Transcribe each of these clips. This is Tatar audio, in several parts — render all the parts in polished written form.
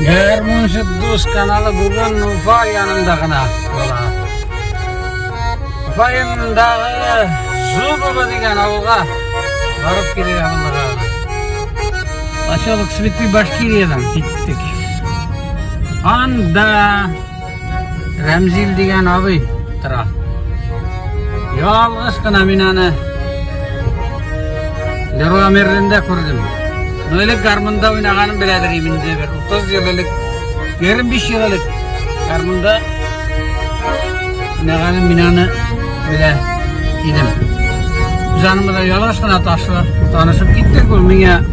Гармунчы дус каналы бүген Уфа янында гына була. Уфа янындагы Зубово дигән авылга барып килергә булдык. Поселок Цветы Башкириядән киттек. Анда Рәмзил дигән абый тора. Ялгыш кына мин аны Леруа Мерлинда күрдем. Ну, элек гармунда уйнаганын беләдер инде бер 30 ел элек, 25 ел элек гармунда уйнаганын мин аны белә идем. Без аның белән ялгыш кына ташлы танышып киттек. Ул миңа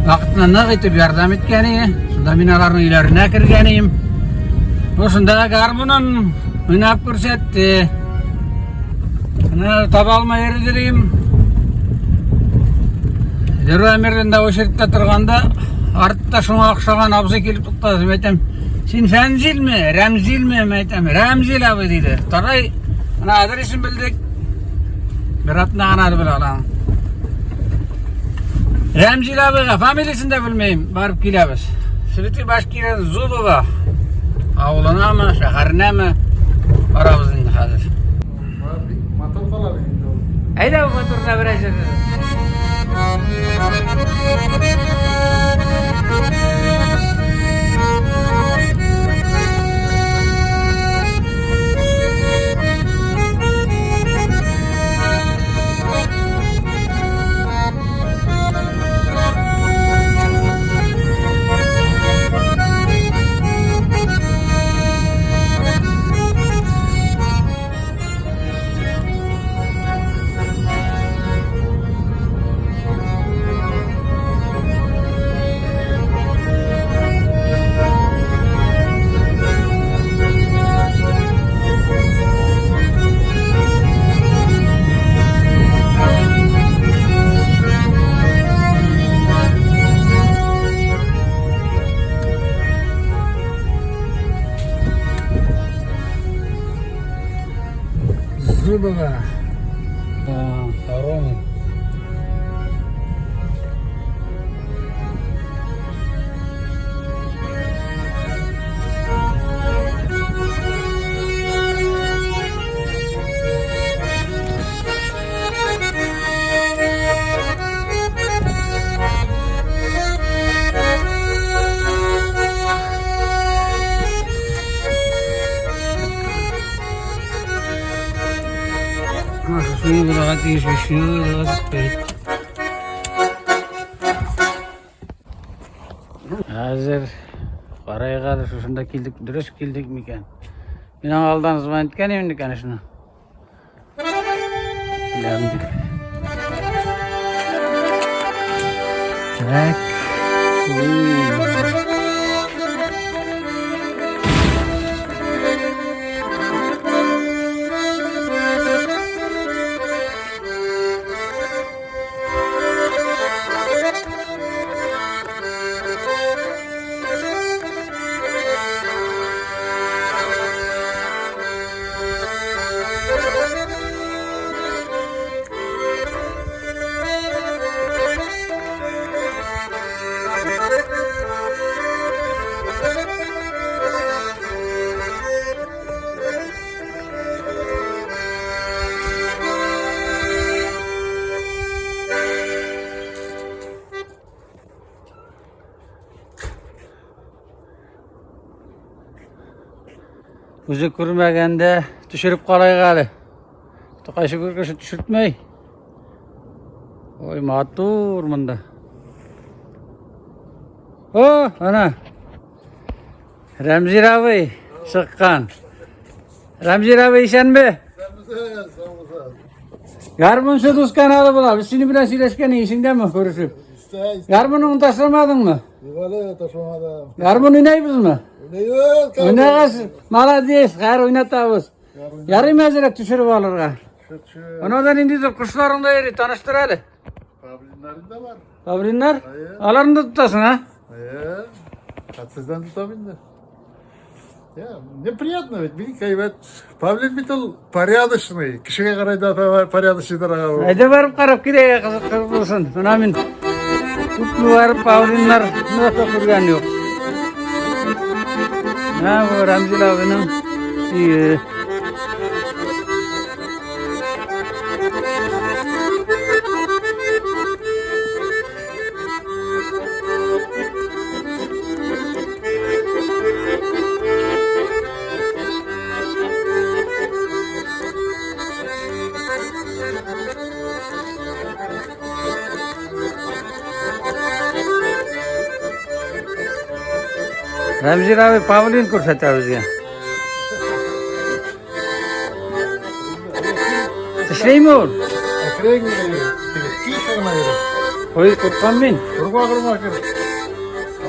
вакытында нык итеп ярдәм иткән иде. Шунда мин аларның өйләренә кергән идем. Ну, шунда гармунын уйнап күрсәтте. Менә таба алмай йөрде дим. Леруа Мерлинда очередьтә торганда, артта шуңа охшаган абзый килеп туктады. Мин әйтәм, син Фәнзилме, Рәмзилме? Мин әйтәм, Рәмзил абый диде. Тарай, менә адресын белдек. Бер атна гына әле белә алам. Рәмзил абыйга фамилиясен дә белмим, барып киләбез. Светы Башкирия Зубова авылынамы, шәһәренәме барабыз инде хәзер. Матур кала бит инде ул. Әйдә, бу турында бераз җыр. Зубова. Хоромы. Шуны булырга тиеш, шуны булырга. Хәзер карайык әле, шушында килдек, дөрес килдек микән? Мин аңа алдан звонить иткән идем инде, конечно. Киләм дип. Так. Үзе күрмәгәндә төшереп карайык әле. Кайсы кеше төшертмәй. Ой, матур монда. О, ана. Рәмзир абый чыккан. Рәмзир абый исәнме? Гармунчы дус каналы була. Без синең белән сөйләшкән исеңдәме күрешеп? Гармуныңны ташламадыңмы? Юк әле, ташламадым. Гармун уйнайбызмы? Уйнайбыз. Уйнагыз, молодец, хәер уйнатабыз. Ярыймы әзрәк төшереп алырга? Төшер. Анада ниндидер кошларың да йөри, таныштыр әле. Павлиннарым да бар. Павлиннар? Әйе. Аларны да тотасың, а? Әйе. Хәтсездән тотам инде. Я, мне приятно ведь, бик әйбәт. Павлин бит ул порядочный, кешегә карай да порядочный дорога. Әйдә барып карап киләйек, кызык булсын. Менә мин күпме барып павлиннар да күргән юк. Менә бу Рәмзил абыйның өе. Рәмзил абый павлин күрсәтә безгә. Эшләйме ул? Әкрен генә йөри. Теге тихо гына йөри. Ой, куркам мин. Курма, курма, кер.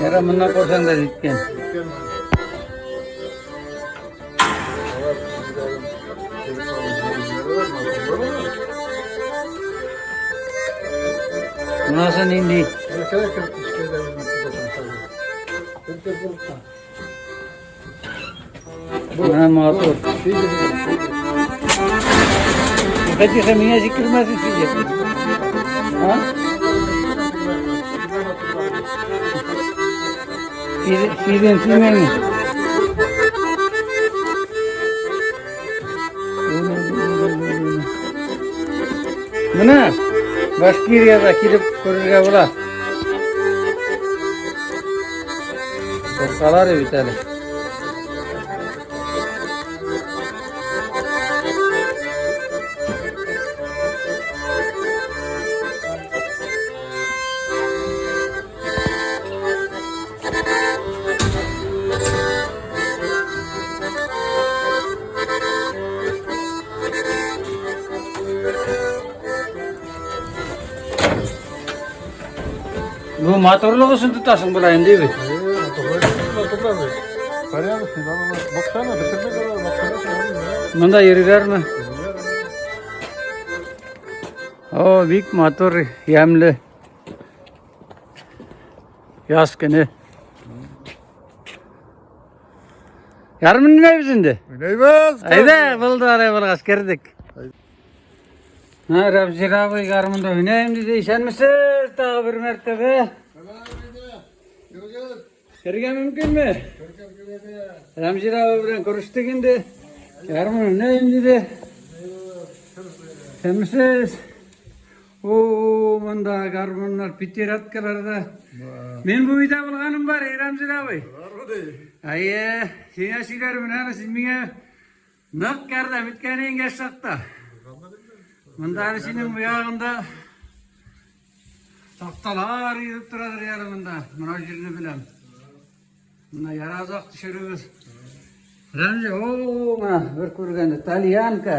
Яра моннан курсаң да җиткән. Җиткән. Алар үзләрен телефон үзләре бар, Монысы нинди? Кер, кер, эшкә дә тотасың хәзер. Кер, кер, курыкма. Менә матур. Тихо, миңа җиткермәсен сине. А? Сиден тимәңе. Менә Башкириядә килеп күрергә була. Куркалар бит әле. Бу матурлык өчен тотасың болай инде бит. Порядочный, баксана, бетермәгән, баксана. Монда йөриләрме? О, бик матур, ямьле. Яз көне. Ярым уйнайбыз инде. Уйнайбыз. Әйдә, булды алай булгач, кердек. Менә Рәмзил абый гармунда уйныйм диде. Исәнмесез, тагы бер мәртәбә. Керергә мөмкинме? Рәмзил абый белән күрештек инде. Гармун уйныйм диде. Исәнмесез. О, монда гармуннар, пятираткалар да. Мин бу өйдә булганым бар, Рәмзил абый. Әйе, сиңа сөйләрмен әле, син миңа нык ярдәм иткән идең яшь чакта. Монда әле синең бу ягында такталар йөреп торадыр әле монда. Менә җирне беләм. Монда яразак төшерүбез. Рәмзи, о, менә бер күргәндә тальянка.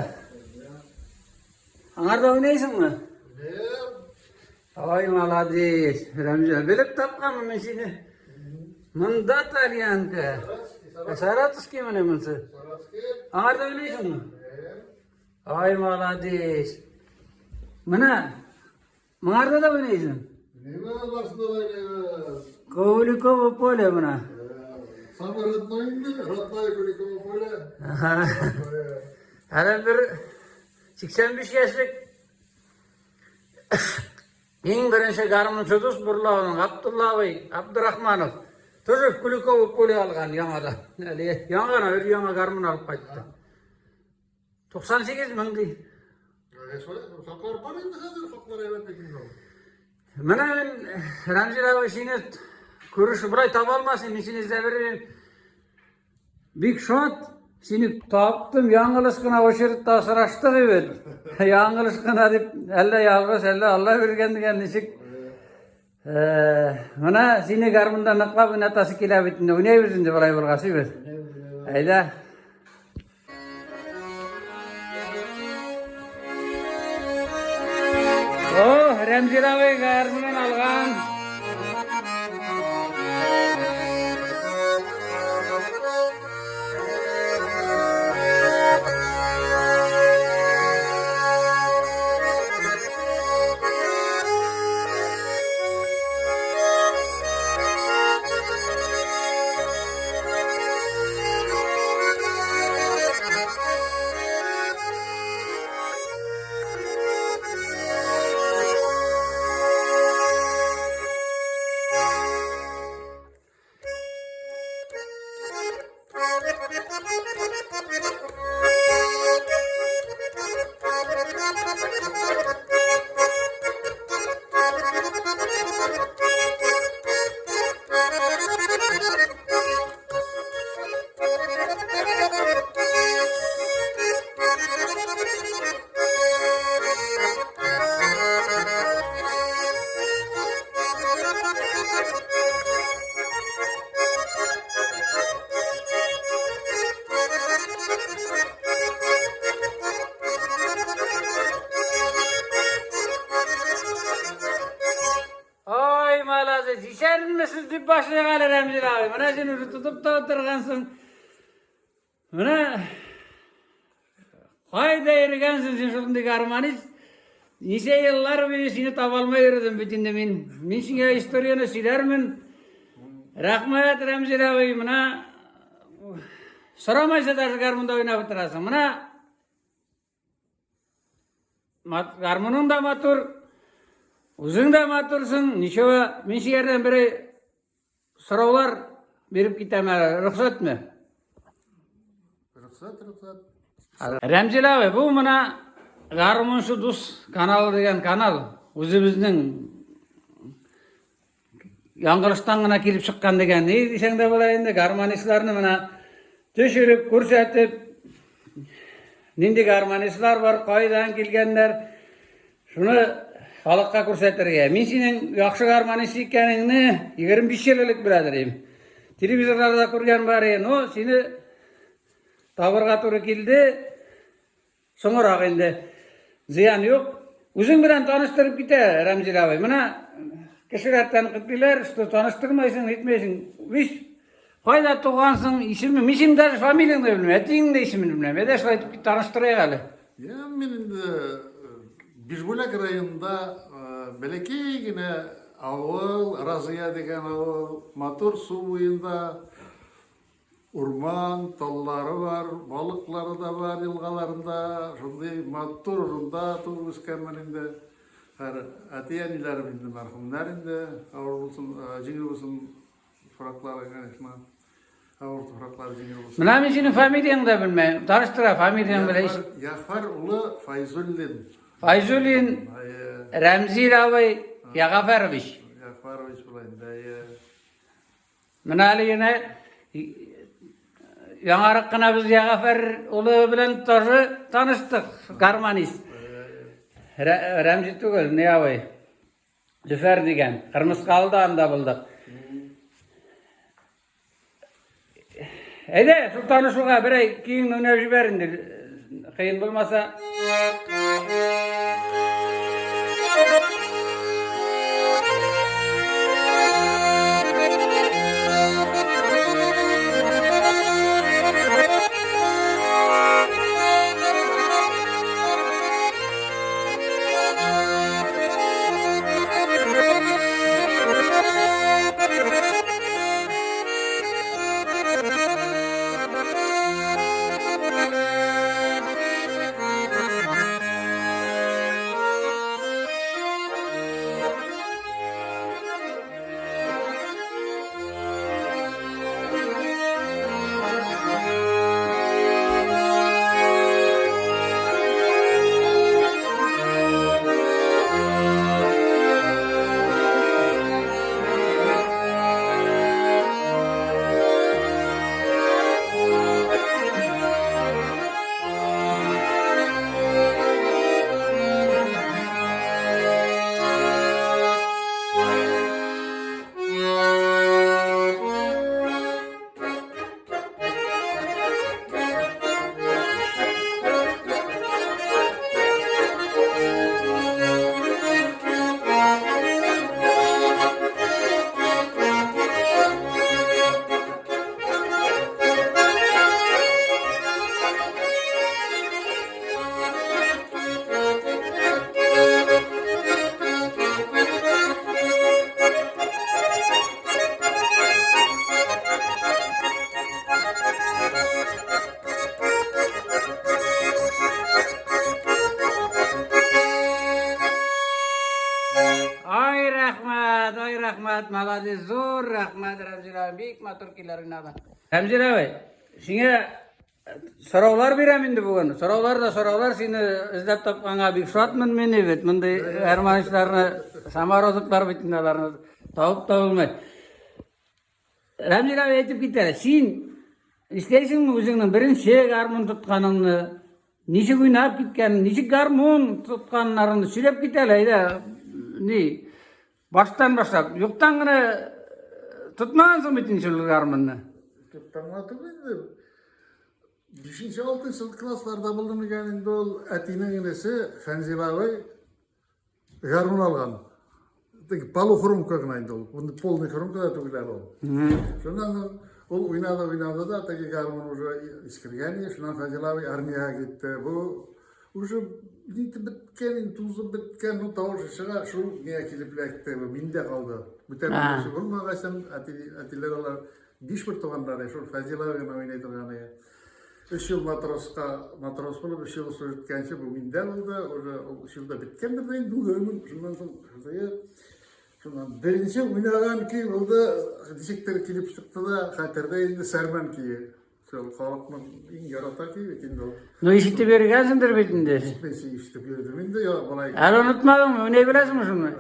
Аңарда уйнайсыңмы? Ай, молодец. Рәмзә, белеп тапканмын мин сине. Монда тальянка. Саратовский менә монысы. Аңарда уйнайсыңмы? Ай, молодец. Менә моңарда да уйнайсың. Куликово поле менә. Самый родной инде, родной Куликово поле. Әле бер 85 яшьлек иң беренче гармунчы дус Бурлауның Абдулла абый Абдурахманов тоже Куликово поле алган яңадан. Әле яңа гына бер яңа гармун алып кайтты. 98 мең ди. Хаклар бар инде хәзер, хаклар әйбәт бит инде ул. Менә мин Рәмзил абый сине күреш болай таба алмасын, мин сине эзләп йөрим. Бик шат, сине таптым, яңгылыш кына очередьта сораштык бит. Яңгылыш кына дип, әллә ялгыш, әллә Алла биргән дигән ничек. Менә сине гармунда ныклап уйнатасы килә бит инде. Уйнайбыз инде болай булгач, бит. Әйдә. О, Рәмзил абый гармунын алган. Ой, молодец, исәнмесез дип башлыйк әле Рәмзил абый. Менә син уже тотып та утыргансың. Менә кайда йөргәнсең син шундый гармонист? Ничә еллар буе сине таба алмай йөрдем бит инде мин. Мин сиңа историяне сөйләрмен. Рәхмәт, Рәмзил абый, менә сорамайса даже гармунда уйнап утырасың. Менә Гармуның да матур, үзең дә матурсың. Ничего, мин сиңәрдән берәй сораулар биреп китәм әле. Рөхсәтме? Рөхсәт, рөхсәт. Рәмзил абый, бу менә Гармунчы дус каналы дигән канал. Үзебезнең Яңгырыштан гына килеп чыккан дигән ни дисәң дә була инде, гармонистларны менә төшереп, күрсәтеп, нинди гармонистлар бар, кайдан килгәннәр, шуны халыкка күрсәтергә. Мин синең яхшы гармонист икәнеңне 25 ел элек беләдер идем. Телевизорларда күргән бар иде, но сине табырга туры килде. Соңрак инде зыян юк. Үзең белән таныштырып китә, Рәмзил абый. Менә кешеләр тәнкыйтьлиләр, что таныштырмайсың, нитмәйсең. Виш, кайда тугансың, исеме, мин синең даже фамилияңне дә белмим, әтиеңнең дә исемен белмим. Әйдә шулай итеп таныштырыйк әле. Я, мин инде Бишбүләк районында бәләкәй генә авыл, Разыя дигән авыл, матур су буенда. Урман, таллары бар, балыклары да бар елгаларында. Шундый матур урында туып үскәнмен инде. Хәер, әти-әниләрем инде мәрхүмнәр инде. Авыр булсын, җиңел булсын туфраклары, конечно. Авыр туфраклары җиңел булсын. Менә мин синең фамилияңне дә белмәйм. Таныштыра фамилияң белән. Ягъфәр улы Файзуллин. Файзуллин Рәмзил абый Ягъфәрович. Ягъфәрович була инде, әйе. Менә әле генә яңарак кына без Ягафәр улы белән тоже таныштык, гармонист. Рәмзи түгел, не абый. Зөфәр дигән. Кырмыскалыда анда булдык. Әйдә, шул танышуга берәй көеңне уйнап җибәр инде. Кыен булмаса. Ай рәхмәт, ай рәхмәт, молодец, зур рәхмәт, Рәмзил абый, бик матур көйләр уйнадың. Рәмзил абый, сиңа сораулар бирәм инде бүген. Сораулар да сораулар, сине эзләп тапканга бик шатмын мин бит. Мондый гармонистларны, самородоклар бит инде аларны табып та булмый. Рәмзил абый әйтеп китә, син исләйсеңме үзеңнең беренче гармун тотканыңны? Ничек уйнап киткән, ничек гармун тотканнарын сөйләп кит әле, әйдә, ни, баштан башлап. Юктан гына тотмагансың бит инде шул гармунны. Юктан гына түгел инде. Бишенче, алтынчы классларда булдым икән инде ул әтинең энесе Фәнзил абый гармун алган. Теге полухрумка гына инде ул. Бу полный хрумка да түгел әле ул. Шуннан соң ул уйнады, уйнады да, теге гармун уже искергән иде. Шуннан Фәнзил абый армиягә китте. Бу уже нитеп беткән, инде тузып беткән, ну тавышы чыга, шул миңа килеп эләкте. Бу миндә калды. Бүтән кеше булмагачын, әти, әтиләр алар биш бер туганнары, шул Фәнзил абый гына уйный торган иде. Өч ел матроска, матрос булып, өч ел служить иткәнче бу миндә булды. Уже ул өч елда беткәндер дә инде гомер. Шуннан соң шуннан беренче уйнаган көй булды, ничектер килеп чыкты да, хәтердә инде Сәрмән көе. Шул халыкның иң ярата көе бит инде ул. Ну, ишетеп йөргәнсеңдер бит инде. Ишетмәсе ишетеп йөрдем инде, я болай. Әле онытмадыңмы? Уйнай беләсеңме шуны?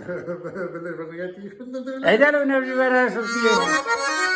Белергә тиешмен дә. Әйдә әле уйнап җибәр әле шул көйне.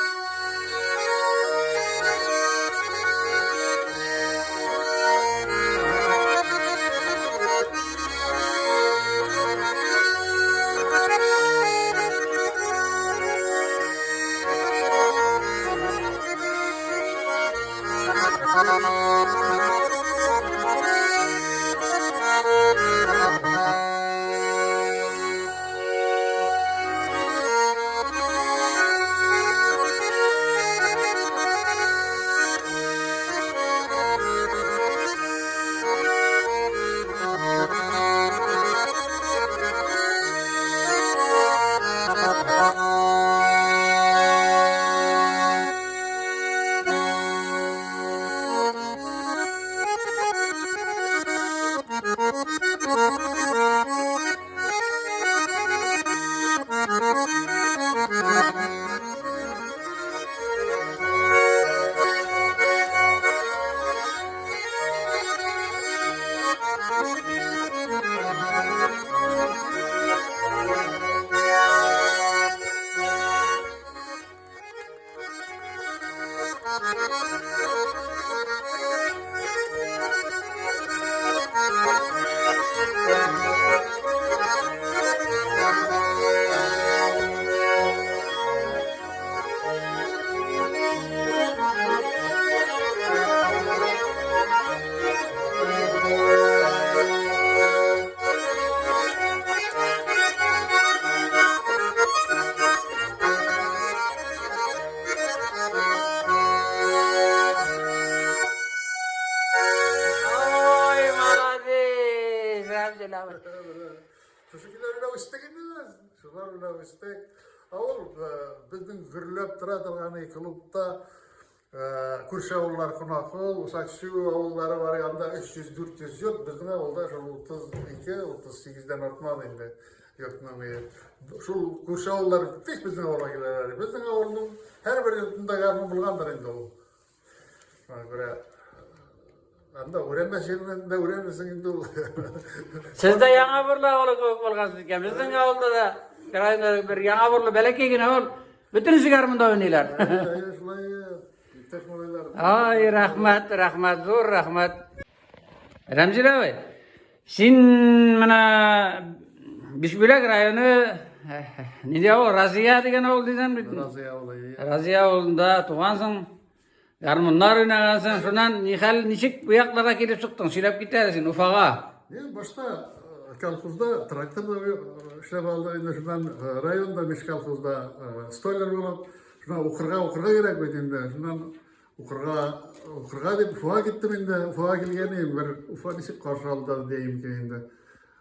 Ой, молодец! Рәмзил абый. Шушы көйләр белән үстек инде без. Шулар белән үстек. Авыл безнең гөрләп тора торган клубта күрше авыллар Кунакул, Усакчу авыллары бар, анда 300-400 йорт, безнең авылда шул 32-38-дән артмады инде йортның. Шул күрше авыллар тик безнең авылга киләләр. Безнең авылның һәрбер йортында гармун булгандыр инде ул. Шуңа күрә анда өйрәнмәс җиреннән дә өйрәнерсең инде ул. Сез дә Яңа Бурлы авылы кебек булгансыз икән. Безнең авылда да районда бер Яңа Бурлы бәләкәй генә авыл. Бөтенесе гармунда уйныйлар. Әйе, шулай, иптәш малайлар. Ай, рәхмәт, рәхмәт, зур рәхмәт. Рәмзил абый, син менә Бишбүләк районы нинди авыл? Разия дигән авыл дисәм бит. Разия авылы. Разия авылында тугансың. Гармуннар уйнагансың, шуннан нихәл, ничек бу якларга килеп чыктың? Сөйләп кит әле син Уфага. Мин башта колхозда тракторда эшләп алдык, инде шуннан районда межколхозда столяр булып, шуннан укырга укырга кирәк бит инде. Шуннан укырга укырга дип Уфага киттем инде. Уфага килгән идем, бер Уфа ничек каршы алды дим икән инде.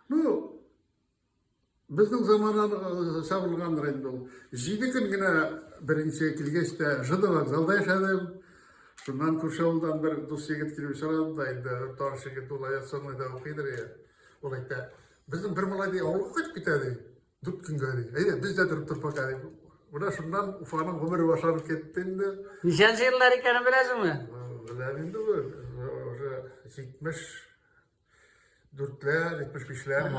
Ну, Безнең замананы чабылгандыр инде ул. Җиде көн генә беренче килгәч тә ЖД вокзалда яшәдем. Шуннан күрше авылдан бер дус егет килеп очрады да инде, таныш егет, ул авиационныйда укыйдыр иде. Ул әйтә, безнең бер малай ди авылга кайтып китә ди, дүрт көнгә ди. Әйдә, без дә торып тор пока ди. Менә шуннан Уфаның гомере башланып китте инде. Ничәнче еллар икәнен беләсеңме? Беләм инде, уже 70 Дүртләр, 75-ләр.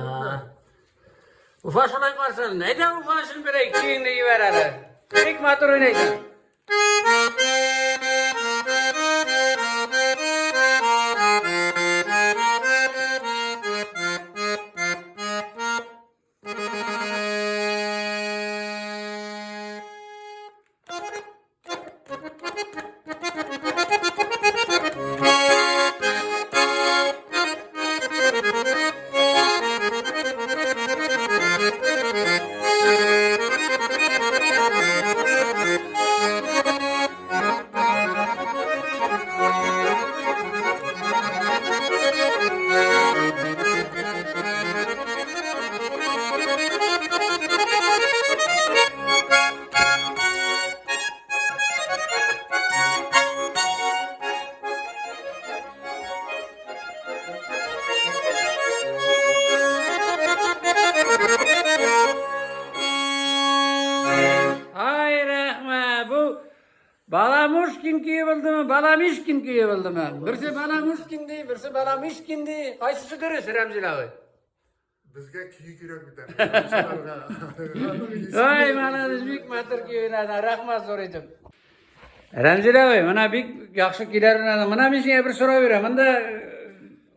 Уфа шулай барсын. Әйдә Уфа өчен бер көеңне җибәр әле. Бик матур уйныйсың. булдымы, Баламишкин көе булдымы? Берсе Баламушкин ди, берсе Баламишкин ди. Кайсысы дөрес, Рәмзил абый? Безгә көй кирәк бит әле. Ай, молодец, бик матур көй уйнадың. Рәхмәт зур итеп. Рәмзил абый, менә бик яхшы көйләр уйнадың. Менә мин сиңа бер сорау бирәм. Монда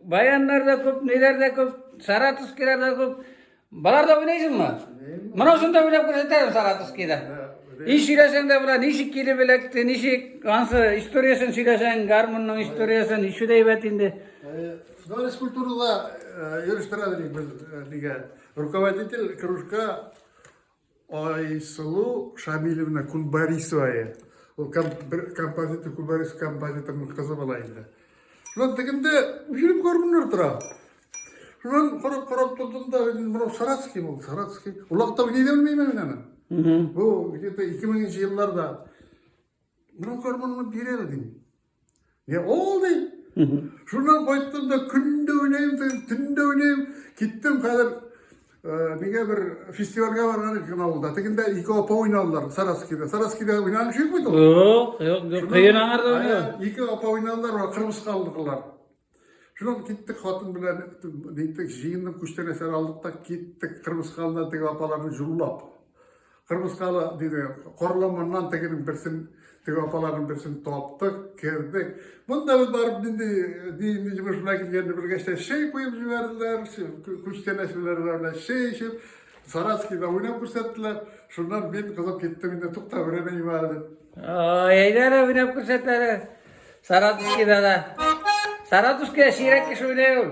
баяннар да күп, ниләр дә күп, саратовскийлар да күп. Болар да уйныйсыңмы? Монысын да уйнап күрсәтәм саратовскийда. И сөйләсәң дә була, ничек килеп эләкте, ничек ансы историясен сөйләсәң, гармунның историясен, еще дә әйбәт инде. Дворец культурада йөрештерә дидек без нигә. Руководитель кружка Айсылу Шамилевна Кулбарисова. Ул композитор Кулбарисов композиторның кызы була инде. Шуннан тегендә йөреп гармуннар тора. Шуннан карап карап тордым да, менә Саратский ул, Саратский. Ул вакытта уйный да белмим мин аны. Бу где-то 2000 елларда. Менә гармунны бир әле дим. Не ул ди. Шуннан кайттым да көндә уйныйм, төндә уйныйм. Киттем хәзер нигә бер фестивальгә барган икән авылда. Тегендә ике апа уйнадылар Саратскийда. Саратскийда уйнаган кеше юк бит ул. Юк, юк, юк. Кыен аңарда уйнау. Ике апа уйнадылар, кырмыскалылар. Шуннан киттек хатын белән, ниттек, җыендык, күчтәнәчләр алдык та киттек Кырмыскалыдан теге апаларны җуллап. Кырмыскалы диде, Корламаннан тегенең берсен, теге апаларның берсен таптык, кердек. Монда без барып нинди нинди йомыш белән килгәнне белгәч тә чәй куеп җибәрделәр, күчтәнәчләр белән чәй эчеп, Саратскийда уйнап күрсәттеләр. Шуннан мин кызып киттем инде, тукта, өйрәнәйм әле дип. Ай, әйдә әле уйнап күрсәт әле. Саратовскийда да. Саратовскийда сирәк кеше уйный ул.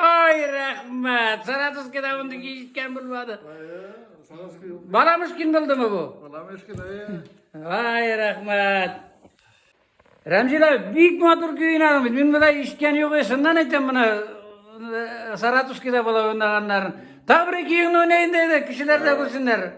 Ай, рәхмәт! Саратовскийда мондый көй ишеткән булмады. Баламышкин булдымы бу? Баламышкин, әйе. Ай, рәхмәт! Рәмзил абый, бик матур көй уйнадың бит. Мин болай ишеткән юк, чыннан әйтәм моны. Саратовскийда болай уйнаганнарын. Тагы бер көеңне уйна инде, кешеләр дә күрсеннәр.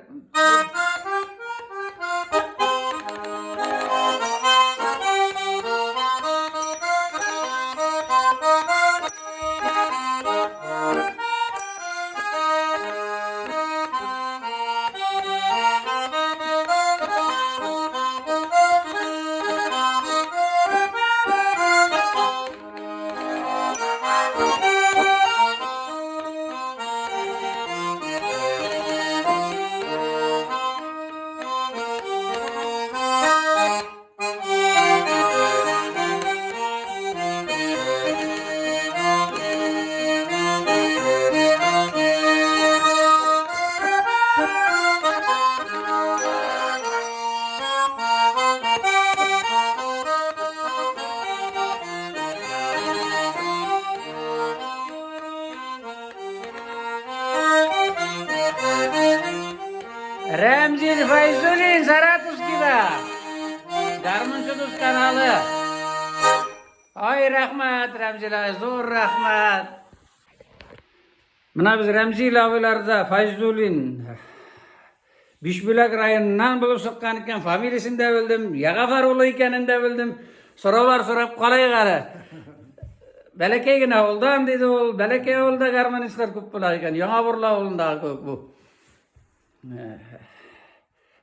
Рәмзил Фәйзуллин Саратовскийда. Гармунчы дус каналы. Ай, рәхмәт, Рәмзил абый, зур рәхмәт. Менә без Рәмзил абыйларда Фәйзуллин Бишбүләк районыннан булып чыккан икән, фамилиясен дә белдем, Ягафар улы икәнен дә белдем. Сораулар сорап карыйк әле. Бәләкәй генә авылдан, диде ул. Бәләкәй авылда гармонистлар күп була икән. Яңа Борла авылындагы кебек бу.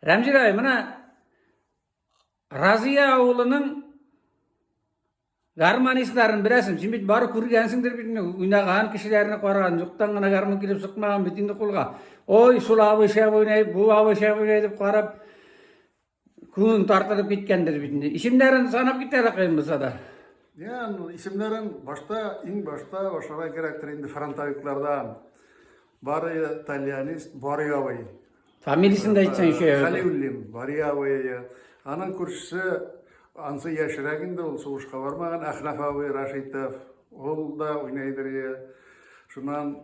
Рәмзил абый, менә Разия авылының Гармонистларын беләсең, син бит бары күргәнсеңдер бит инде, уйнаган кешеләрне караган, юктан гына гармун килеп чыкмаган бит инде кулга. Ой, шул абый шәп уйный, бу абый шәп уйный дип карап, күңелең тартылып киткәндер бит инде. Исемнәрен санап кит әле кыен булса да. Я, ну, исемнәрен башта, иң башта башларга кирәктер инде фронтовиклардан. Бары тальянист, Барый абый. Фамилиясен дә әйтсәң еще. Хәлиуллин, Барый абый. Аның күршесе, ансы яшьрәк инде, ул сугышка бармаган, Әхнәф абый Рашитов, ул да уйнайдыр ие. Шуннан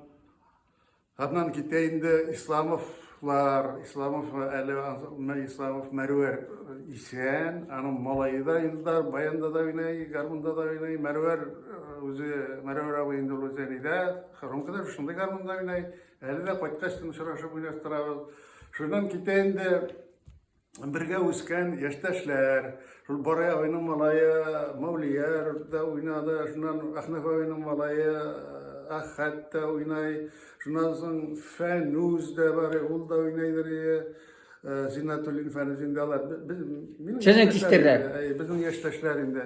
Аннан китә инде Исламовлар, Исламов әле Исламов Мәрвәр исән, аның малае да Илдар, баянда да уйный, гармунда да уйный, Мәрвәр үзе, Мәрвәр абый инде ул үзе нидә, Хромкада шушындый гармунда уйный, әле дә кайткач очрашып уйнаштырабыз. Шуннан китә инде бергә үскән яшьтәшләр, шул Барай абыйның малае Мәүлияр дә уйнады, шуннан Әхнәф абыйның малае Әхәт тә уйнай, шуннан соң Фәнүз дә бар, ул да уйнайдыр ие. Зиннәтуллин Фәнүз инде алар. Без, минем Сезнең кистерләр. Безнең яшьтәшләр инде.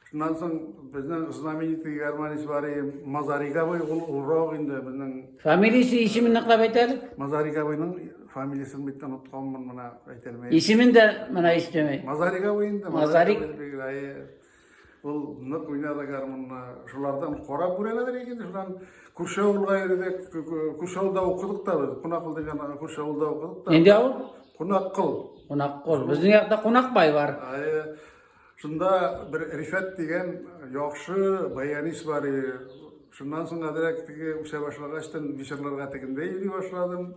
Шуннан соң безнең знаменитый гармонист бар иде, Мазарик абый, ул олырак инде безнең. Фамилиясе, исемен ныклап әйт әле. Мазарик абыйның фамилиясен бит онытканмын, менә әйтә алмыйм. Исемен дә менә истемей. Мазарик абый инде. Мазарик. Ул нык уйнады гармунны. Шулардан карап үрәнәдер инде, шуннан күрше авылга йөрдек, күрше авылда укыдык та без. Кунаккол дигән күрше авылда укыдык та. Нинди авыл? Кунаккол. Кунаккол. Безнең якта Кунакбай бар. Шунда бер Рифәт дигән яхшы баянист бар иде. Шуннан соң әзрәк теге үсә башлагачтан вечерларга тегендә йөри башладым.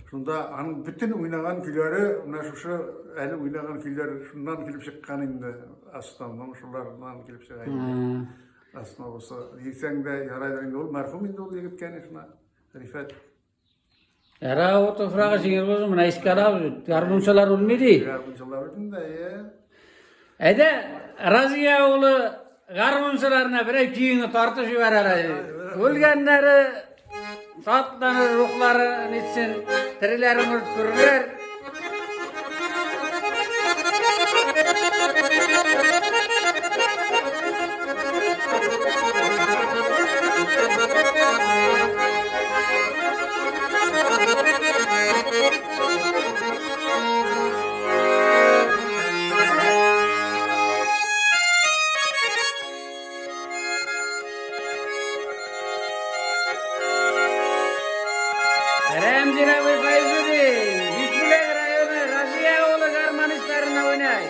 Шунда аның бөтен уйнаган көйләре, менә шушы әле уйнаган көйләр шуннан килеп чыккан инде. Основном шулардан килеп чыга инде. Основасы. Дисәң дә ярайдыр инде ул мәрхүм инде ул егет, конечно, Рифәт. Ярау туфрагы җиңел булсын, менә искә алабыз. Гармунчылар үлми ди. Гармунчылар үлми дә, е. Әйдә, Разия улы гармунчыларына берәй көеңне тартып җибәр әле. Үлгәннәре шатланыр, рухлары нитсен, тереләре мөрт күрерләр. Рәмзил абый Фәйзуллин, Бишбүләк районы Разия авылы гармонистларына уйнай.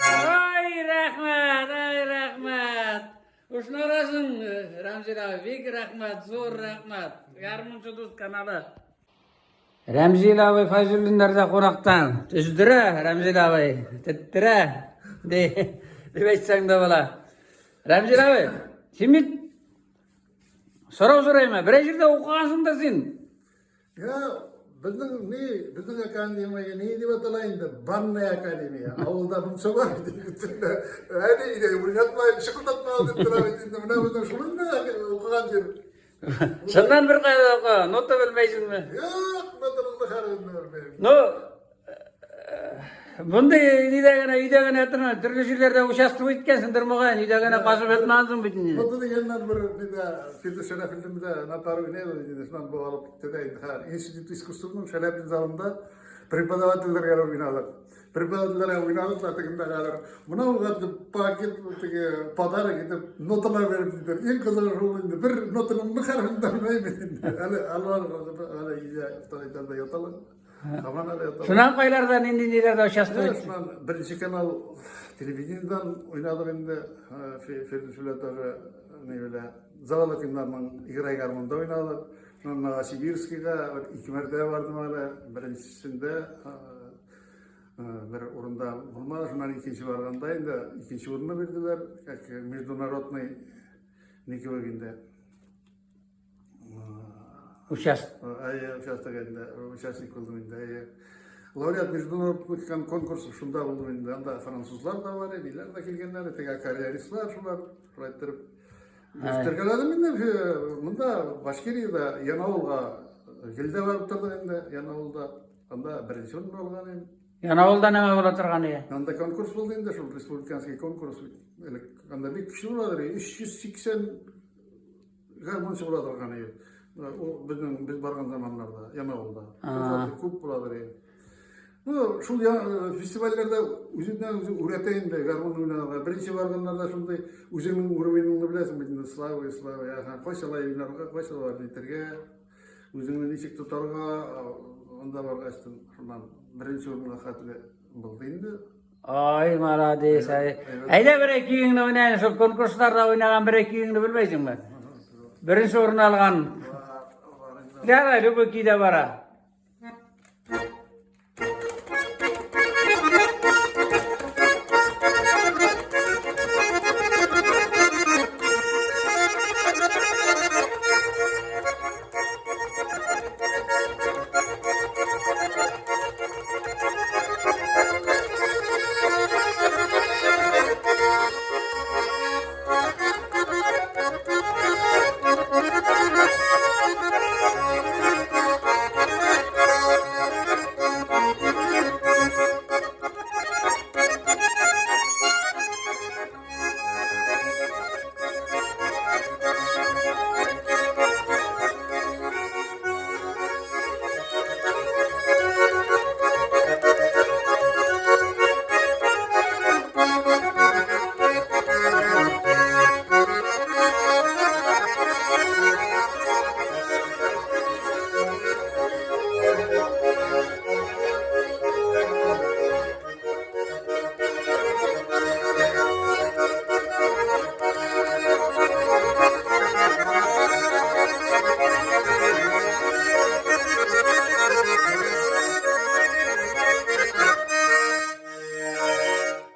Ай, рәхмәт, ай, рәхмәт. Ушнарасың, Рәмзил абый, бик рәхмәт, зур рәхмәт. Гармунчы дус каналы. Рәмзил абый Фәйзуллиннарда кунактан. Төздерә, Рәмзил абый, теттерә. Ди, дип әйтсәң дә була. Рәмзил абый, син бит Сорау сорыйм, берәр җирдә укыгансыңдыр син. Я, безнең ни, безнең академия ни дип атала инде? Банная академия. Авылда мунча бар бит инде. Әни өйдә уйнатмай, шыкылдатма дип тора бит инде. Менә безнең шул инде укыган җир. Чыннан бер кайда укы, нота белмәйсеңме? Юк, нотаны хәрен белмим. Ну, Мондый нидә генә, өйдә генә ятырма, төрле җирләрдә участвовать иткәнсеңдер мөгаен, өйдә генә казып ятмагансың бит инде. Мондый дигәннән бер нидә Фирдүс Шәрәфилдин дә на пару уйнады инде, шуннан бу алып китте дә инде. Хәзер Институт искусствоның Шәләпин залында преподавательләргә уйнадык. Преподавательләргә уйнадык та тегендә хәзер. Менә ул хәтле пакет теге подарок итеп ноталар биреп китәр. Иң кызыгы шул инде, бер нотаның бер хәрефен дә белмәйм инде. Әле алар әле өйдә второй этажда яталар. Шуннан кайларда нинди ниләрдә участвовать? Шуннан беренче канал телевидениедән уйнадык инде. Фирдүс белән тоже ни белә. Заволокиннарның Играй гармунда уйнадык. Шуннан Новосибирскига ике мәртәбә бардым әле. Беренчесендә бер урында булмады. Шуннан икенче барганда инде икенче урынны бирделәр. Как международный ни кебек инде. Участок. Әйе, участок инде, участник булдым инде, әйе. Лауреат международных конкурсов шунда булдым инде. Анда французлар да бар, ниләр дә килгәннәр, теге аккордеонистлар шулар, шулай иттереп. Үстергәләдем инде, монда Башкириядә Янаулга гел дә барып тордык инде, Янаулда. Анда беренче урын алган идем. Янаулда нәмә була торган иде? Анда конкурс булды инде, шул республиканский конкурс. Элек анда бик көчле буладыр, 380 Гармунчы була торган иде. Ул безнең без барган заманнарда, Янаулда. Күп буладыр иде. Ну, шул фестивальләрдә үзеннән үзе үрәтә инде гармун уйнарга. Беренче барганнарда шундый үзеңнең уровенеңне беләсең бит инде, слабый, слабый. Ага, кайсылай уйнарга, кайсылай нитәргә, үзеңне ничек тотарга, анда баргач шуннан беренче урынга хәтле булды инде. Ай, молодец, ай. Әйдә бер көеңне уйнайын, шул конкурсларда уйнаган бер көеңне белмәйсеңме? Беренче урын алган. Давай, любой көйдә бара.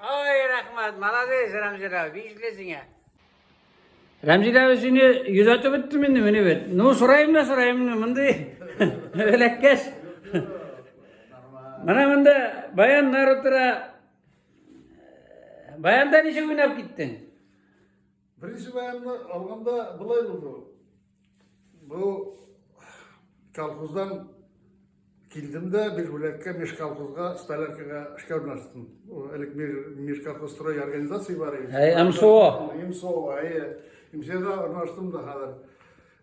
Ай, рәхмәт, молодец, Рәмзил абый, бишле сиңа. Рәмзил абый сине йөзәтеп беттем инде, менә бит. Ну, сорыйм да сорыйм инде, мондый эләккәч. Менә монда баяннар утыра. Баянда ничек уйнап киттең? Беренче баянны алганда болай булды. Бу колхоздан килдем дә Бишбүләккә межколхозга столяркага эшкә урнаштым. Элек межколхозстрой организация бар иде. Әй, МСО. МСО, әйе. МСОга урнаштым да хәзер.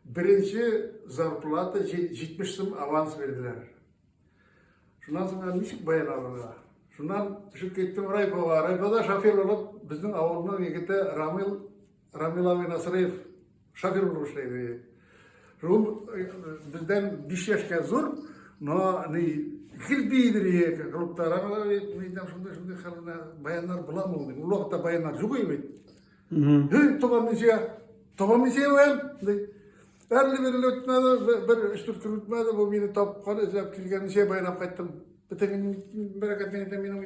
Беренче зарплата 70 сум аванс бирделәр. Шуннан соң мин ничек баян алырга? Шуннан төшеп киттем райпога. Райпода шофер булып безнең авылның егете Рамил Рамил абый Насырыев шофер булып эшләде. Ул бездән 5 яшькә зур, но ни гел бийдер клубта. Рамил абый, мин әйтәм, шундый шундый хәл баяннар буламы ул? Ул вакытта баяннар юк иде бит. Һей, табам мин сиңа, табам мин сиңа баян, ди. Әрле-бирле үтмәде, бер өч-дүрт көн үтмәде, бу мине тапкан, эзләп килгән, ничә баянап кайттым. Бөтен бәрәкәт мин әйтәм, минем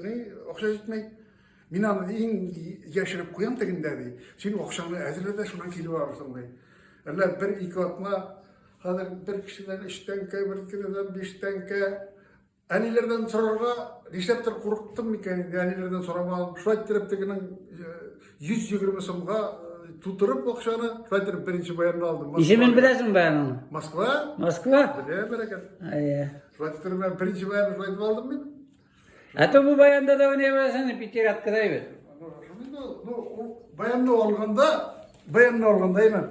ни, акча җитми. Мин аны иң яшереп куям тегендә, ди. Син акчаңны әзерлә дә шуннан килеп алырсың, ди. Әллә бер-ике атна хәзер бер кешедән өч тәңкә, бер кешедән биш тәңкә. Әниләрдән сорарга нишләптер курыктым микән инде, әниләрдән сорамадым. Шулай иттереп тегенең 120 сумга тутырып акчаны, шулай иттереп беренче баянны алдым. Исемен беләсең баянның? Москва. Москва? Беләм, бәрәкәт. Әйе. Шулай иттереп мен беренче баянны шулай итеп алдым мин. Ә то бу баянда да уйный беләсең, пятираткада бит. Ну, ул баянны алганда, баянны алганда әйме,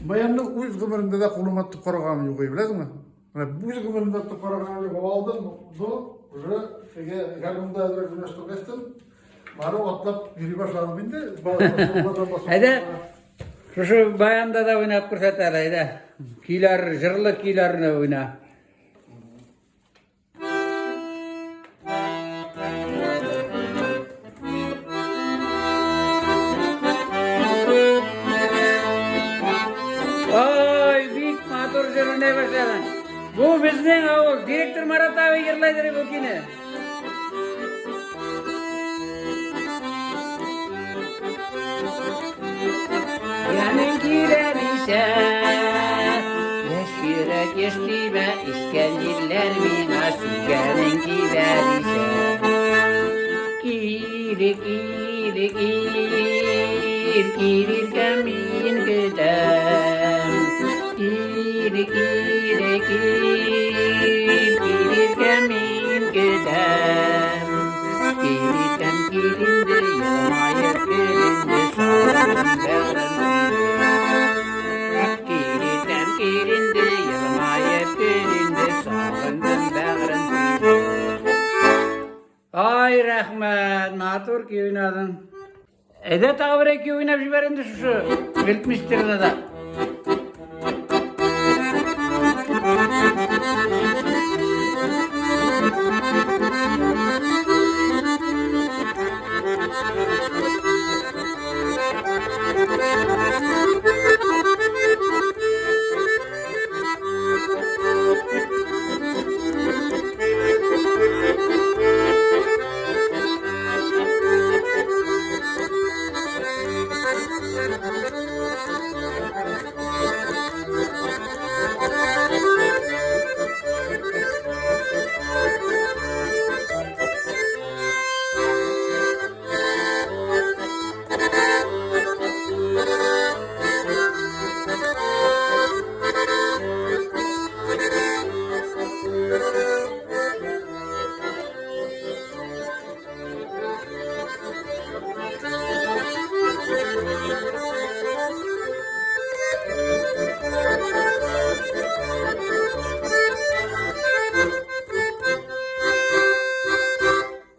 баянны үз гомеремдә дә кулыма тотып караганым юк, беләсеңме? Менә үз гомеремдә тотып караганым юк, алдым, ну, уже теге гармунда әзрәк уйнаштыргачтын, барып атлап йөри башладым инде. Әйдә, шушы баянда да уйнап күрсәт әле, әйдә. Көйләр, җырлы көйләрне уйна. Ой, бик матур җыр уйный башладың. Бу безнең авыл, директор Марат абый җырлайдыр бу көйне. Яның килә исә, яшь йөрәк яшь тибә, искән җилләр миңа сөйгәнең килә дисә. Кире, кире, кир, кириргә мин көтәм. Кире, кире, кир, кириргә мин көтәм. Кириргәм киринде, елмаеп көлинде, сагындым бәгърем Кириргәм киринде, елмаеп көлинде, сагындым бәгърем Ай, рәхмәт, матур көй уйнадың. Әйдә тагы бер ике уйнап җибәр инде шушы Вельтмистерда да.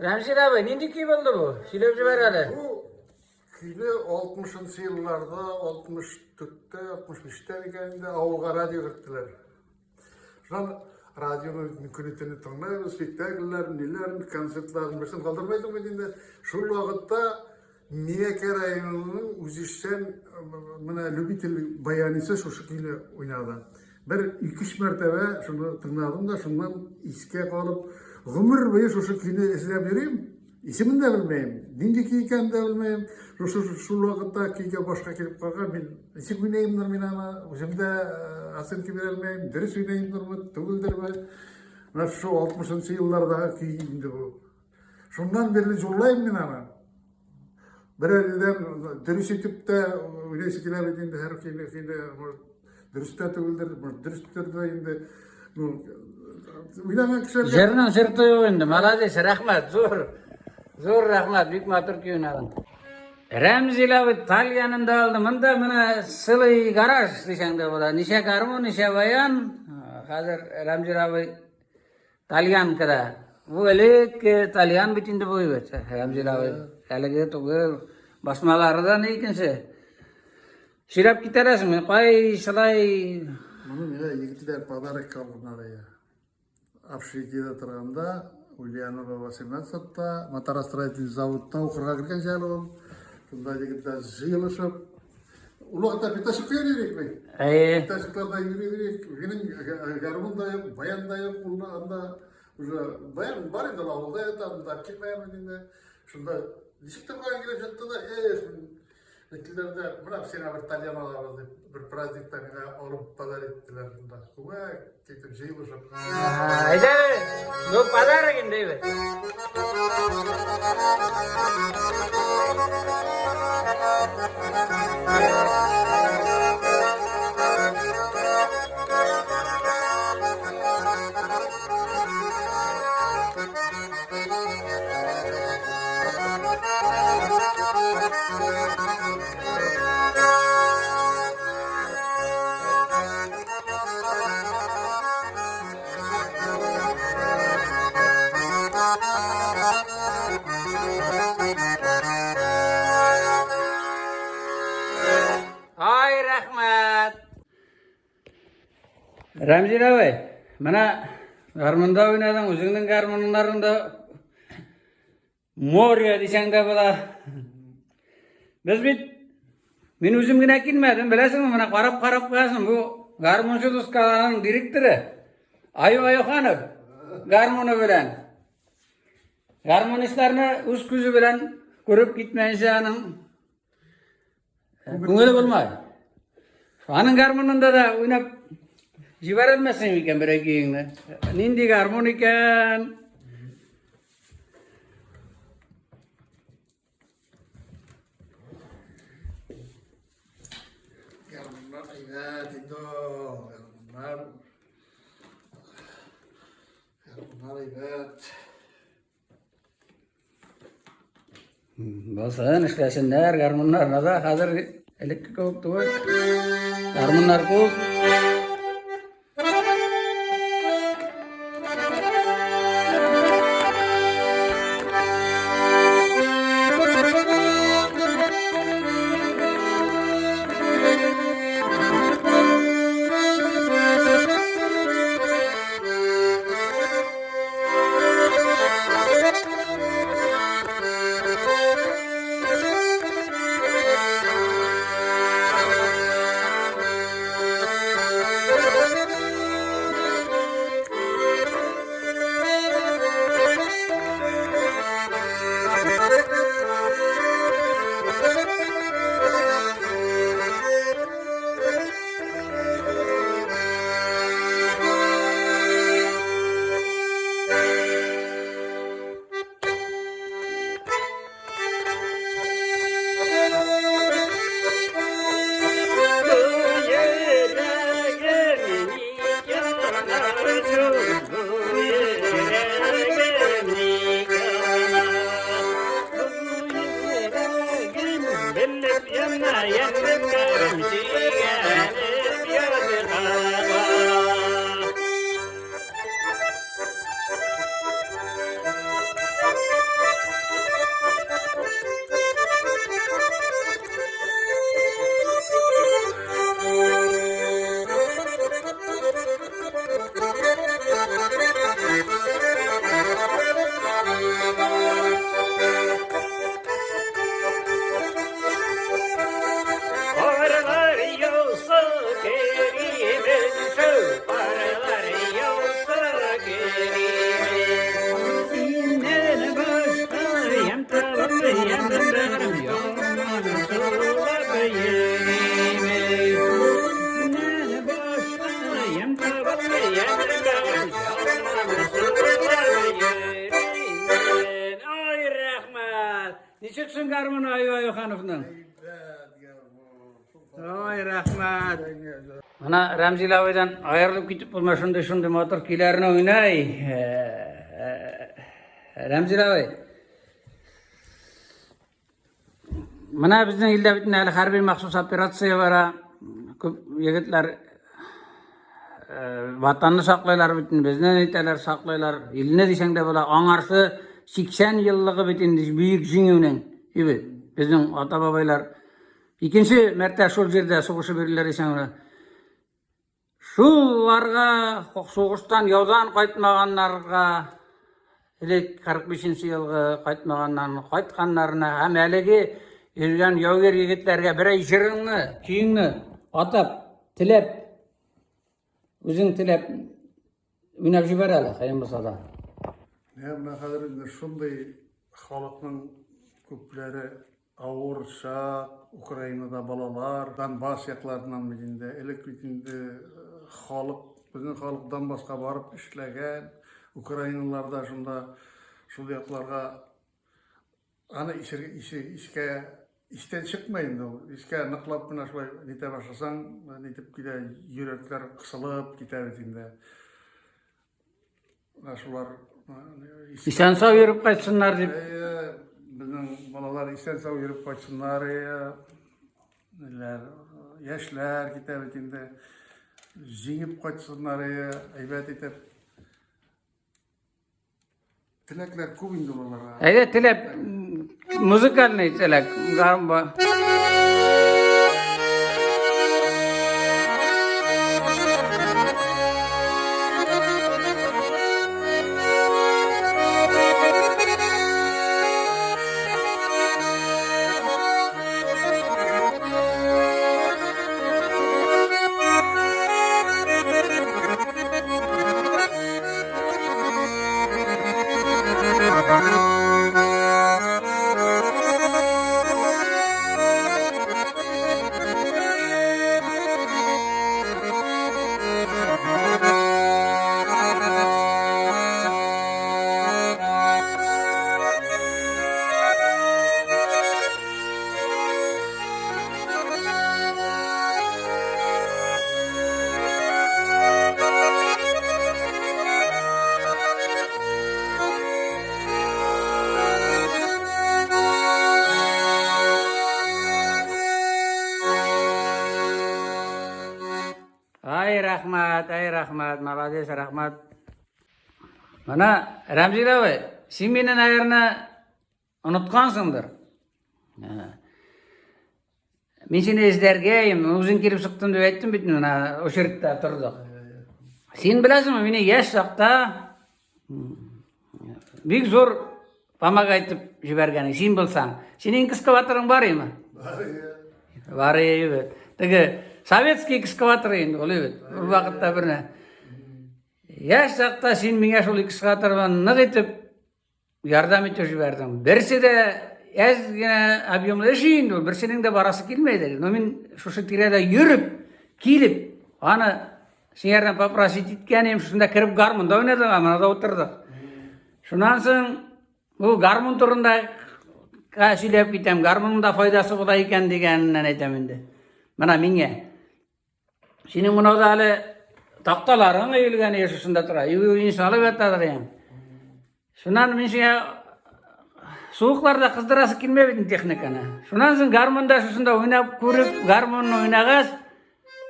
Рәмзил абый, нинди көй булды бу? Сөйләп җибәр әле. Бу көйне 60 елларда, 64-тә, 65-тә микән инде авылга радио керттеләр. Шуннан радионы бит көне-төне тыңлыйбыз, спектакльләрен, ниләрен, концертларын берсен калдырмайсың бит инде. Шул вакытта Миякә районының үзешчән менә любитель баянисы шушы көйне уйнады. Бер ике-өч мәртәбә шуны тыңладым да, шуннан искә калып, гомер буе шушы көйне эзләп йөрим. Исемен дә белмәем, нинди көй икәнен дә белмәем. Шушы шул вакытта көйгә башка килеп калган, мин ничек уйныймдыр мин аны, үзем дә оценка бирә алмыйм, дөрес уйныймдырмы, түгелдерме. Менә шушы 60 еллардагы көй инде бу. Шуннан бирле җурлыйм мин аны. Берәр җирдән дөрес итеп тә уйныйсы килә бит инде һәр көйне, көйне, может, дөрес тә түгелдер, может, дөрестер дә инде. Ну, уйнаган кешеләргә... Җырның җырты юк инде, молодец, рәхмәт, зур. Зур рәхмәт, бик матур көй уйнадың. Рәмзил абый тальянында алды. Монда менә целый гараж дисәң дә була. Ничә гармун, ничә баян. Хәзер Рәмзил абый Тальянкада. Бу элек тальян бит инде бу бит. Рәмзил абый. Әлеге түгел. Басмалары да ни икенче. Сөйләп китәрәсеңме? Кай шулай Моны миңа егетләр подарок алганнар иде. Общежитиедә торганда Ульянова 18-та моторостроительный заводта укырга кергән җәл ул. Шунда егетләр җыелышып, Ул вакытта пятачокка йөри идек бит. Әйе. Пятачокларда йөри идек. Минем гармун да юк, баян да юк. Ул анда уже баян бар инде, авылда ята, анда килмәгән инде. Шунда ничек тә кая килеп чыкты да, эх, Әйттеләр дә, менә сиңа бер тальян алабыз дип, бер праздникта миңа алып подарить иттеләр шунда. Күмәк итеп җыелышып. Әйдә, ну подарок инде бит. Ай, рәхмәт! Рәмзил абый, менә гармунда уйнадың, үзеңнең гармуннарыңда море дисәң дә була. Без бит мин үзем генә килмәдем, беләсеңме, менә карап-карап куясың, бу гармунчы дускаларының директоры Аю Аюханов гармуны белән. Гармунистларны үз күзе белән күреп китмәенчә аның Күңеле булмай. Аның гармунында да уйнап җибәрелмәсең микән бер көеңне? Нинди гармун икән? Гармуннар әйбәт инде ул, гармуннар. Гармуннар әйбәт. Булсын, эшләсеннәр, гармуннарны да хәзер элекке кебек түгел. Гармуннар күп. Ничек соң гармун Аю Аюхановның? Ой, рәхмәт. Менә Рәмзил абыйдан аерылып китеп булмый, шундый шундый матур көйләрне уйнай. Рәмзил абый. Менә безнең илдә бит әле хәрби махсус операция бара. Күп егетләр ватанны саклыйлар бит, безне әйтәләр, саклыйлар. Илне дисәң дә була. Аңарсы 80 еллыгы бит инде бөек җиңүнең. Безнең ата-бабайлар икенче мәртә шул җирдә сугышып йөриләр дисәң була. Шуларга сугыштан, яудан кайтмаганнарга элек 45 елгы кайтмаганнарны, кайтканнарына һәм әлеге йөргән яугир егетләргә берәй җырыңны, көеңне атап, теләп, үзең теләп уйнап җибәр әле, кыен булса да. Менә хәзер инде шундый халыкның күпләре. Авыр чак, Украинада балалар, Донбасс якларыннан бит инде. Элек бит инде халык, безнең халык Донбасска барып эшләгән, украиналар да шунда шул якларга аны искә истән чыкмый инде ул. Искә ныклап кына шулай нитә башласаң, нитеп китә, йөрәкләр кысылып китә бит инде. Менә шулар исән сау йөреп кайтсыннар дип. Безнең балалар исән сау йөреп кайтсыннар. Ниләр, яшьләр китә бит инде. Җиңеп кайтсыннар, әйбәт итеп. Теләкләр күп инде балаларга. Әйдә, теләп, музыкальный теләк. Гармба. Ай, рәхмәт, ай, рәхмәт, молодец, рәхмәт. Менә, Рәмзил абый, син мине, наверное, Оныткансыңдыр. Мин сине эзләргә, үзең килеп чыктым дип әйттем бит, менә очередьтә тордык. Син беләсеңме, мине яшь чакта бик зур помогать итеп җибәргән, син булсаң. Синең экскаваторың бар име? Бар иде. Бар иде. Теге советский экскаватор инде ул бит. Ул вакытта берне. Яшь чакта син миңа шул экскаватор белән нык итеп Ярдәм итеп җибәрдең. Берсе дә әз генә объемлы эш инде ул, берсенең дә барасы килмәйде. Но мин шушы тирәдә йөреп, килеп, аны сиңәрдән попросить иткән идем, шунда кереп гармунда уйнадык, ана да утырдык. Шуннан соң бу гармун турында сөйләп китәм, гармунның да файдасы була икән дигәненнән әйтәм инде. Менә миңа. Синең монада әле такталарың өелгән шушында тора. Өйне салып ятадыр инде. Шуннан мин сиңа суыкларда кыздырасы килмәй бит техниканы. Шуннан соң гармунда шушында уйнап күреп, гармунны уйнагач,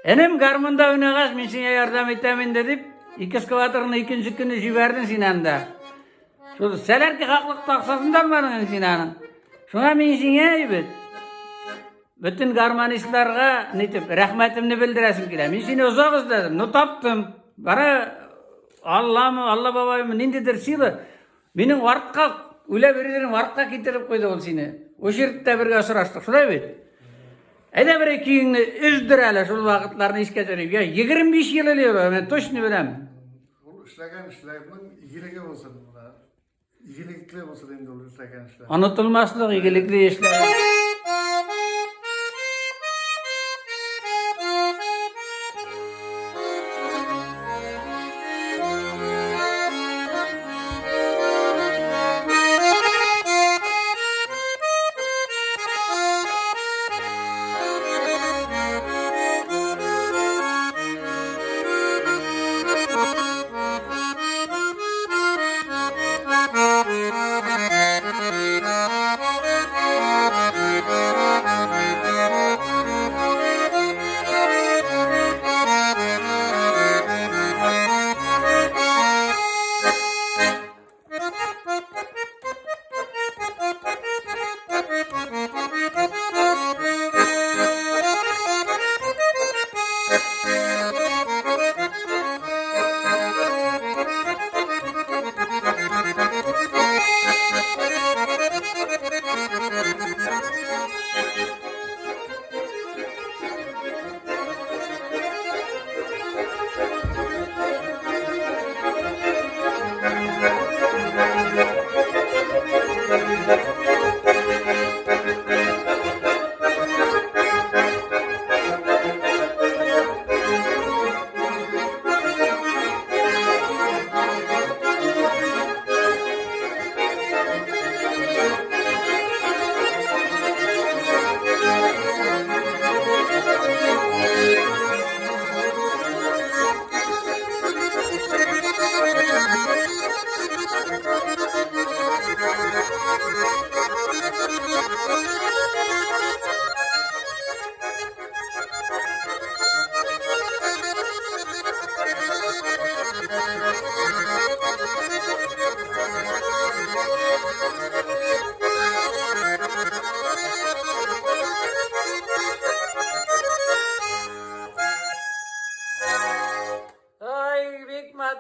энем гармунда уйнагач, мин сиңа ярдәм итәм инде дип, ике эскалаторны икенче көнне җибәрдең син анда. Шул сәләрки хаклык таксасын да алмадың син аның. Шуңа мин сиңа бит Бөтен гармонистларга нитеп рәхмәтемне белдерәсем килә. Мин сине озак эзләдем, но таптым. Бара Алламы, Алла бабаймы, ниндидер сила минем артка, үлә биререм артка китереп куйды ул сине. Очередьтә бергә очраштык, шулай бит? Әйдә бер көеңне өздер әле шул вакытларны искә төшереп. Я 25 ел элек, мин точно беләм. Ул эшләгән эшләрнең игелеге булсын. Игелекле булсын инде ул эшләгән эшләр. Онытылмаслык игелекле эшләр.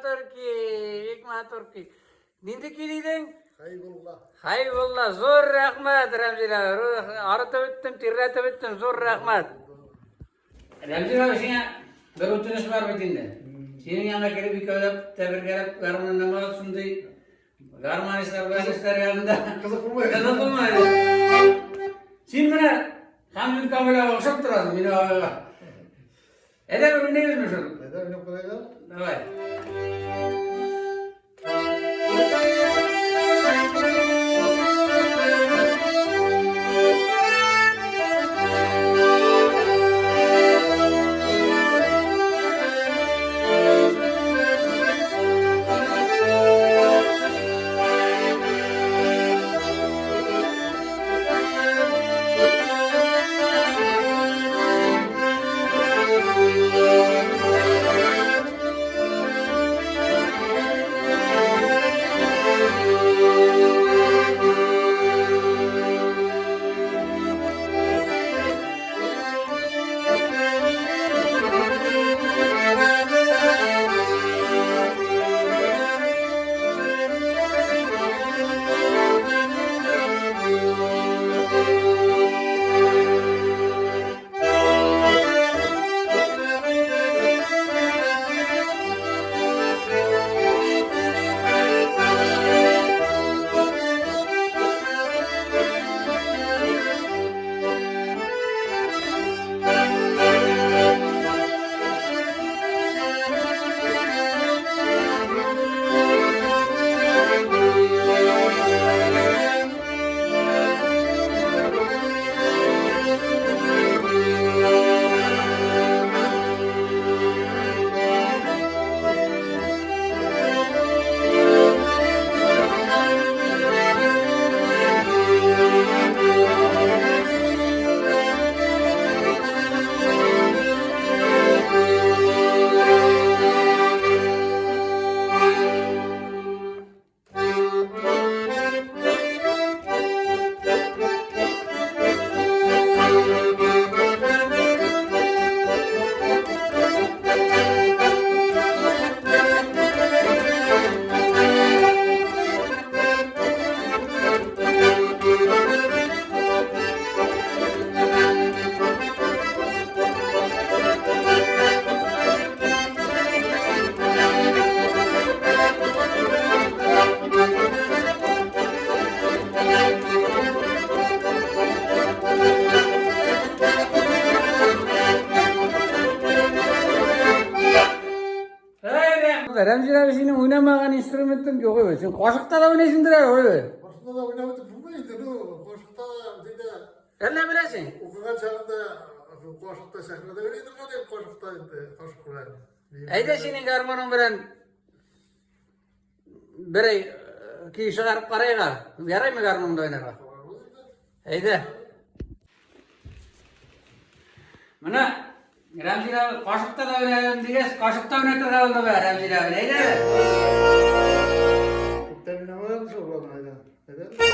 матур көй, бик матур көй. Нинди көй дидең? Хәйбулла. Хәйбулла, зур рәхмәт, Рәмзил абый. Арытып беттем, тирләтеп беттем, зур рәхмәт. Рәмзил абый, сиңа бер үтенеч бар бит инде. Синең янга килеп икәүләп тәбергәләп гармун уйнамагыз шундый гармонистлар белән эшләр янында. Кызык булмый. Кызык булмый. Син менә Хамил Камилгә охшап торасың, минем абыйга. Әйдә бер уйныйбызмы шул? Әйдә уйнап карыйк. Давай. Рәмзил абый, синең уйнамаган инструментың юк бит. Син кашыкта да уйныйсыңдыр әле, ой. Кашыкта да уйнап бетеп булмый инде, ну, кашыкта да Әллә беләсең? Укыган чагында кашыкта сәхнәдә уйный торган идем, кашыкта инде, кашык белән. Әйдә синең гармоның белән берәй көй чыгарып карыйк әле. Яраймы гармунда уйнарга? Әйдә. Менә Рәмзил абый кашыкта да уйнадым дигәч, кашыкта уйнатырга булды бу Рәмзил абый. Әйдә. Күптән уйнамадым шул аны, әйдә. Әйдә.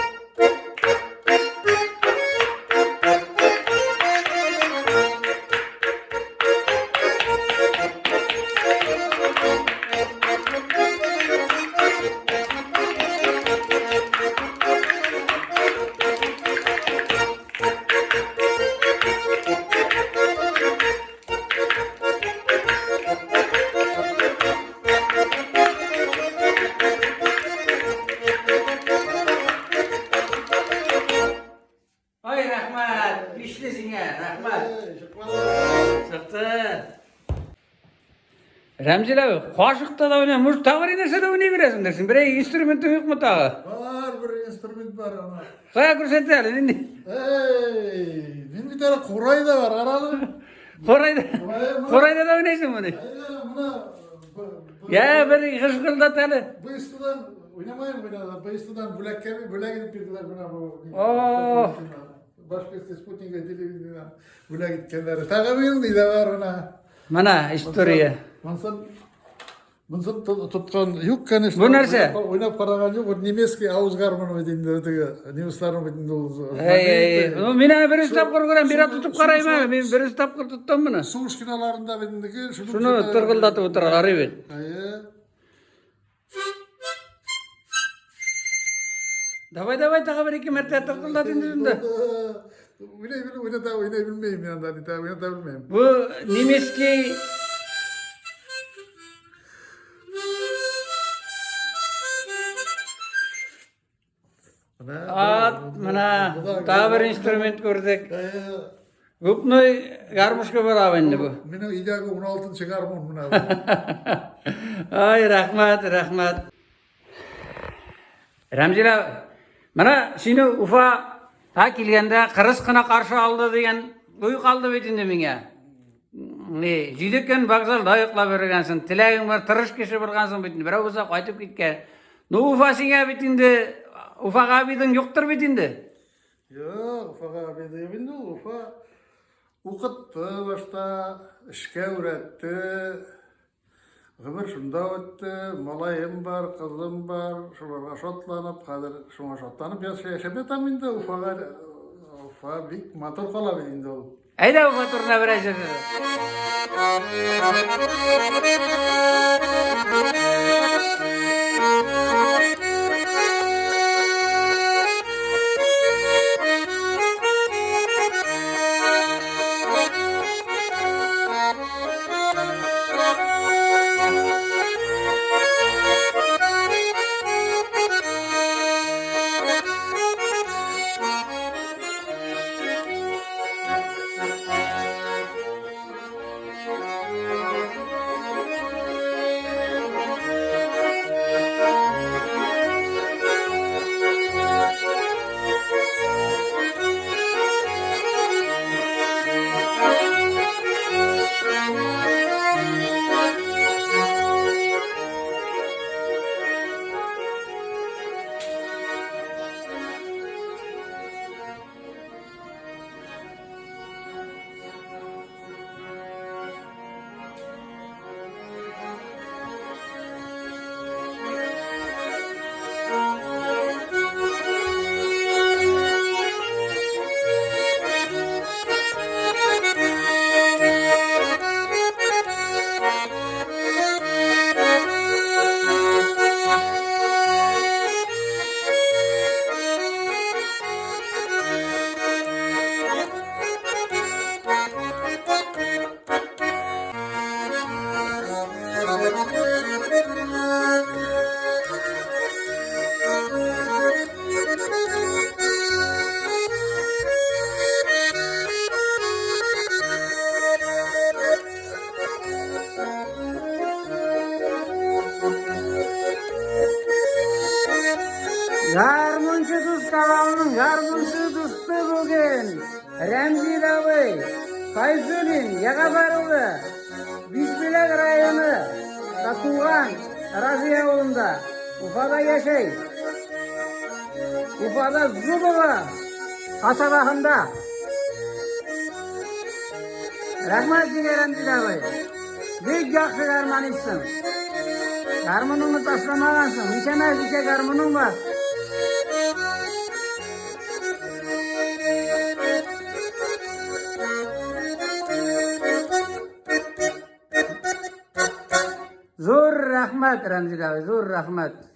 Ай, рәхмәт! Бишле сиңа, рәхмәт. Чыкты. Рәмзил абый, кашыкта да уйна, может, тагы бер нәрсә дә уйный бирәсеңдер. Син берәр инструментың юкмы тагы? Бар бер инструмент бар ана. Кая күрсәт әле, нинди? Эй, мин бит әле курай да бар, карале. Курайда. Курайда да уйныйсың моны. Менә Я, бер гыжгылдат әле. БСТдан уйнамыйм гына, БСТдан бүләккә бүләк итеп бирделәр менә бу. О! Башкортстан спутнига телевидениедән бүләк иткәннәре. Тагы бер ни дә бар менә. Менә история. Монсын монсын тоткан юк, конечно. Бу нәрсә? Уйнап караган юк. Вот немецкий авыз гармоны бит инде теге немецларның бит инде ул. Әй, әй, ну мин аны беренче тапкыр күрәм, бира тотып карыйм әле. Мин беренче тапкыр тоттым моны. Сугыш киноларында бит инде шуны тыргылдатып утыралар бит. Әйе. Давай, давай, тагы бер ике мәртә тыкылдат инде шунда. Уйнай бел, уйната, уйнай белмим мин анда, дита, уйната белмим. Бу немецкий Ат, менә тагы бер инструмент күрдек. Губной гармошка була инде бу. Минем өйдәге 16 гармун менә. Ай, рәхмәт, рәхмәт. Рәмзилә, менә сине Уфа та килгәндә кырыс кына каршы алды дигән уй калды бит инде миңа. Ни, җиде көн вокзалда йоклап йөргәнсең, теләгең бар, тырыш кеше булгансың бит инде. Берәү булса кайтып киткән. Ну, Уфа сиңа бит инде, Уфага обидың юктыр бит инде. Юк, Уфага обида юк инде ул. Уфа укытты башта, эшкә өйрәтте. Гомер шунда үтте, малаем бар, кызым бар, шуларга шатланып, хәзер шуңа шатланып яшәп ятам инде Уфага. Уфа бик матур кала бит инде ул. Әйдә Уфа турында бераз җыр. Гармунчы дус каналының гармунчы дусты бүген Рәмзи абый Файзуллин Ягабар улы Бишбиләк районы да туган Разия авылында Уфада яшәй. Уфада Зубова касабасында. Рәхмәт сиңа, Рәмзил абый. Бик яхшы гармонистсың. Гармуныңны ташламагансың. Ничәмә ничә гармуның бар. Зур рәхмәт, Рәмзил абый, зур рәхмәт.